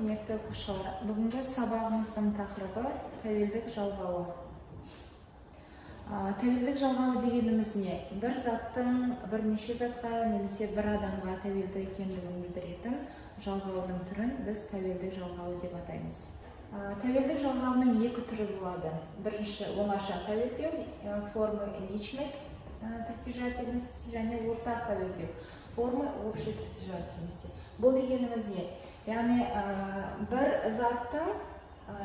Құрметті оқушылар! Бүгінгі сабағымыздың тақырыбы – тәуелдік жалғауы. Тәуелдік жалғауы дегеніміз не? Бір заттың бірнеше затқа немесе бір адамға тәуелді екендігін білдіретін жалғаудың түрін біз тәуелдік жалғауы деп атаймыз. Тәуелдік жалғауының екі түрі болады. Бірінші – оңаша тәуелдеу, формы личной притяжательности, және ортақ тәуелдеу, формы общей притяжательности. Бұл дегеніміз не? Яғни бір заттың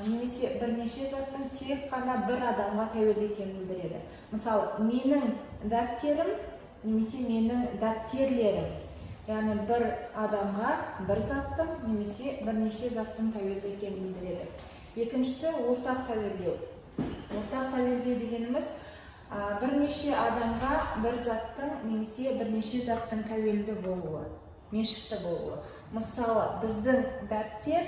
немесе бірнеше заттың тек қана бір адамға тәуелді екенін білдіреді. Мысалы, менің дәптерім немесе менің дәптерлерім. Яғни бір адамға бір заттың немесе бірнеше заттың тәуелді екенін білдіреді. Екіншісі – ортақ тәуелдеу. Ортақ тәуелдеу дегеніміз бірнеше адамға бір заттың немесе бірнеше заттың тәуелді болуы, меншікті болуы. Мысалы, біздің дәптер,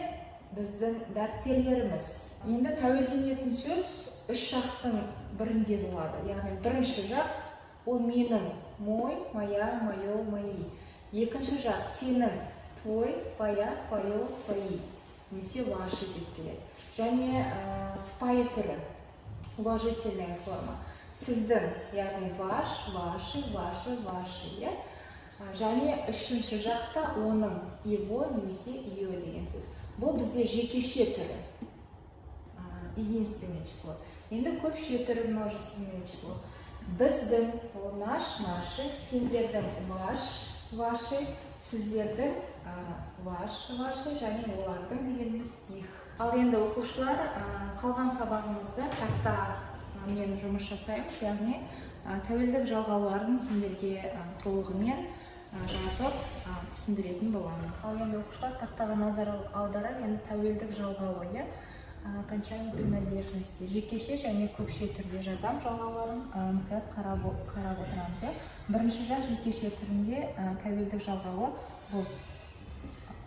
біздің дәптерлеріміз. Енді тәуелденетін сөз үш жақтың бірінде болады. Яғни бірінші жақ ол менің, мой, моя, мое, мои. Екінші жақ сенің, твой, твоя, твое, твои немесе ваши деп келеді. Және сыпайы түрі, уважительная форма, сіздің, яғни ваш, ваши, ваше, ваши, иә. Және үшінші жақта оның, его немесе ее деген сөз. Бұл бізде жекеше түрі, единственное число. Енді көпше түрі, множественное число: біздің ол наш, наши, сендердің ваш, ваши, сіздердің ваш, ваши және олардың дегеніміз их. Ал енді, оқушылар, қалған сабағымызда тақтамен жұмыс жасаймыз, яғни тәуелдік жалғауларын сендерге толығымен жазып, түсіндіретін боламын. Ал енді, оқушылар, тақтаға назар аударамын. Енді тәуелдік жалғауы, иә, окончание принадлежности, жекеше және көпше түрде жазамын жалғауларын, мұқият қарап отырамыз, иә. Бірінші жақ жекеше түрінде тәуелдік жалғауы бұл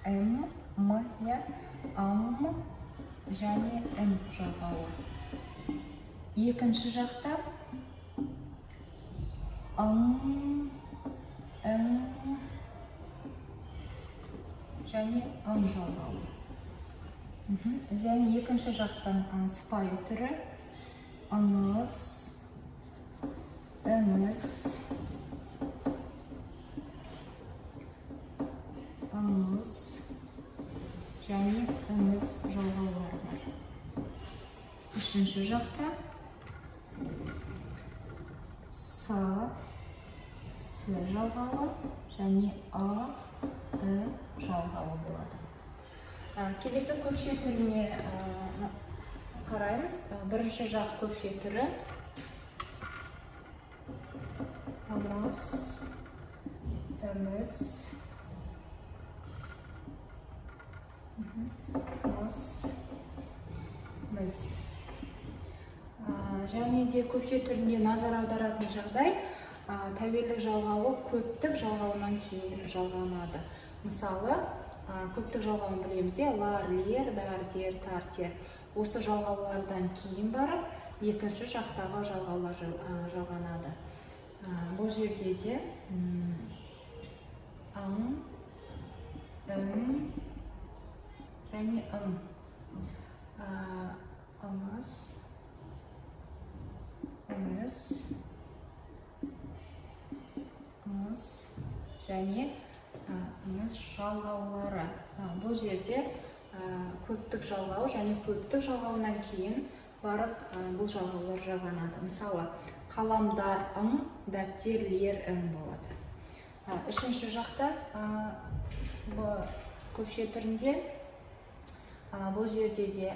м, м, иә, ым және ң жалғауы. Екінші жақта ың, ің және ң жалғауы. Және екінші жақтан сыпайы түрі ыңыз, іңіз, ыңыз және іңіз жалғаулары бар. Үшінші жақта с, с жалғауы және ы, і жалғауы болады. Келесі көпше түріне қараймыз. Бірінші жақ көпше түрі ымыз, іміз, мыз, міз. Және де көпше түрінде назар аударатын жағдай: тәуелдік жалғауы көптік жалғауынан кейін жалғанады. Мысалы, көптік жалғауын білеміз, иә: лар, лер, дар, дер, тар, тер. Осы жалғаулардан кейін барып екінші жақтағы жалғаулар жалғанады. Бұл жерде де ың, ің және ың. Ыңыз, іңіз, ыңыз және ыңыз жалғаулары. Бұл жерде көптік жалғау және көптік жалғауынан кейін барып бұл жалғаулар жалғанады. Мысалы, қаламдар ың, дәптерлер ің болады. Үшінші жақта бұл көпше түрінде бұл жерде де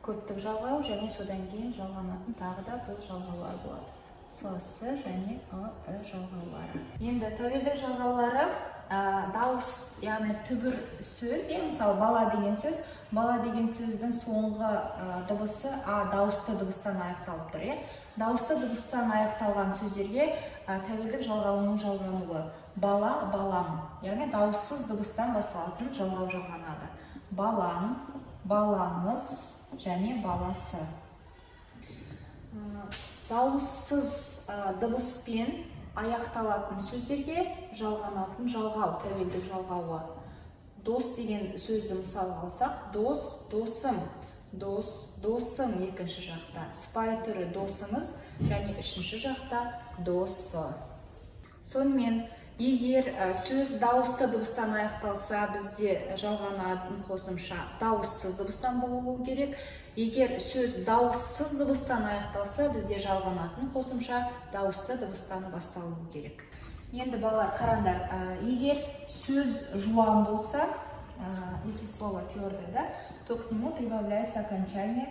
көптік жалғау және содан кейін жалғанатын тағы да бұл жалғаулар болады: с, с және ы, і жалғаулары. Енді тәуелдік жалғаулары дауыс, яғни түбір сөз, иә. Мысалы, бала деген сөз. Бала деген сөздің соңғы дыбысы а дауысты дыбыстан аяқталып тұр, иә. Дауысты дыбыстан аяқталған сөздерге тәуелдік жалғауының жалғануы: бала, балам. Яғни дауыссыз дыбыстан басталатын жалғау жалғанады: балаң, балаңыз және баласы. Дауыссыз дыбыспен аяқталатын сөздерге жалғанатын жалғау, тәуелдік жалғауы: Дос деген сөзді мысалға алсақ, дос, досым, дос, досым екінші жақта. Сыпайы түрі досыңыз және үшінші жақта досы. Сонымен, егер сөз дауысты дыбыстан аяқталса, бізде жалғанатын қосымша дауыссыз дыбыстан болуы керек. Егер сөз дауыссыз дыбыстан аяқталса, бізде жалғанатын қосымша дауысты дыбыстан басталуы керек. Енді, балалар, қараңдар, егер сөз жуан болса, если слово твердое, да, то к нему прибавляется окончание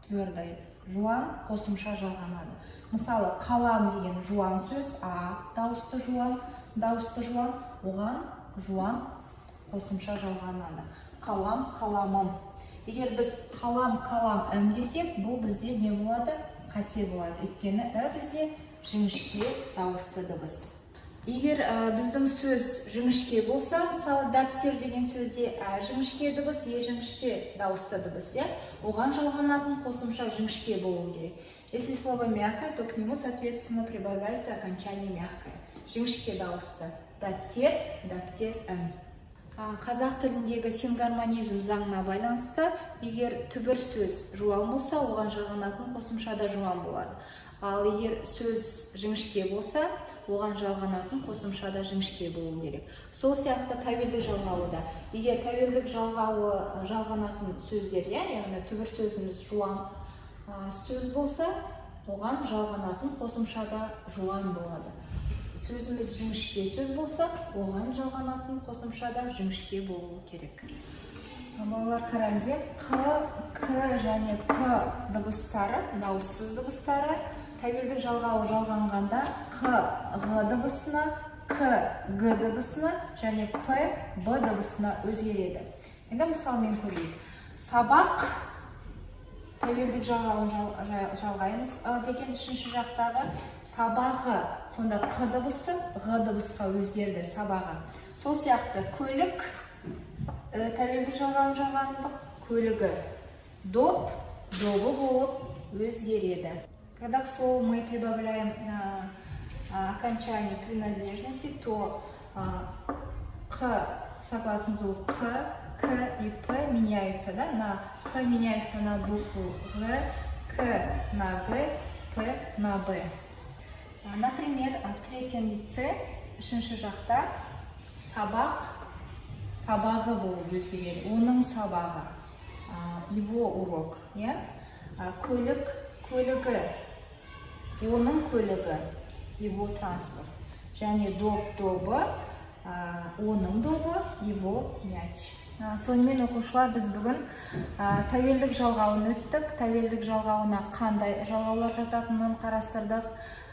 твердое. Жуан қосымша жалғанады. Мысалы, қалам деген жуан сөз, а дауысты жуан, дауысты жуан, оған жуан қосымша жалғанады. Қалам, қаламым. Егер біз қалам, қалам ім десек, бұл бізде не болады? Қате болады. Өйткені і бізде жіңішке дауысты дыбыс. Егер біздің сөз жіңішке болса, мысалы, дәптер деген сөзде ә жіңішке дыбыс, е жіңішке дауысты дыбыс, иә, оған жалғанатын қосымша жіңішке болу керек. Если слово мягкое, то к нему, соответственно, прибавляется окончание мягкое. Жіңішке дауысты. Дәптер, дәптер ім. Қазақ тіліндегі сингармонизм заңына байланысты, егер түбір сөз жуан болса, оған жалғанатын қосымша да жуан болады. Ал егер сөз жіңішке болса, оған жалғанатын қосымша да жіңішке болу керек. Сол сияқты тәуелдік жалғауы да. Егер тәуелдік жалғауы жалғанатын сөздер, иә, яғни түбір сөзіміз жуан сөз болса, оған жалғанатын қосымша да жуан болады. Сөзіміз жіңішке сөз болса, оған жалғанатын қосымша да жіңішке болуы керек. Балалар, қараймыз, иә. Қ, к және п дыбыстары, дауыссыз дыбыстары тәуелдік жалғауы жалғанғанда қ, ғ дыбысына, к, г дыбысына және п, б дыбысына өзгереді. Енді мысалмен көрейік. Сабақ, тәуелдік жалғауын жалғаймыз ы деген үшінші жақтағы, сабағы. Сонда қ дыбысы ғ дыбысқа өзгерді, сабағы. Сол сияқты көлік, тәуелдік жалғауын жалғандық, көлігі. Доп, добы болып өзгереді. Когда к слову мы прибавляем окончание принадлежности, то қ, согласный звук қ, к и п меняются, да, на қ меняется на букву ғ, к на г, п на б. Например, в третьем лице, үшінші жақта, сабақ, сабағы болып өзгереді. Оның сабағы, его урок, иә? Көлік, көлігі, оның көлігі, его транспорт. Және доп, добы, оның добы, его мяч. Сонымен, оқушылар, біз бүгін тәуелдік жалғауын өттік. Тәуелдік жалғауына қандай жалғаулар жататынын қарастырдық.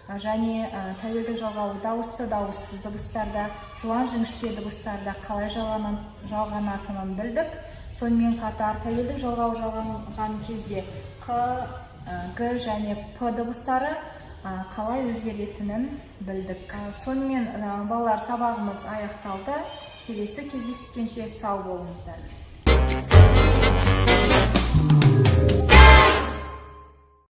Және тәуелдік жалғауы дауысты, дауыссыз дыбыстарда, жуан, жіңішке дыбыстарда қалай жалғанатынын білдік. Сонымен қатар тәуелдік жалғауы жалғанған кезде қ, г және п дыбыстары қалай өзгеретінін білдік. Сонымен, балалар, сабағымыз аяқталды. Келесі кездескенше сау болыңыздар.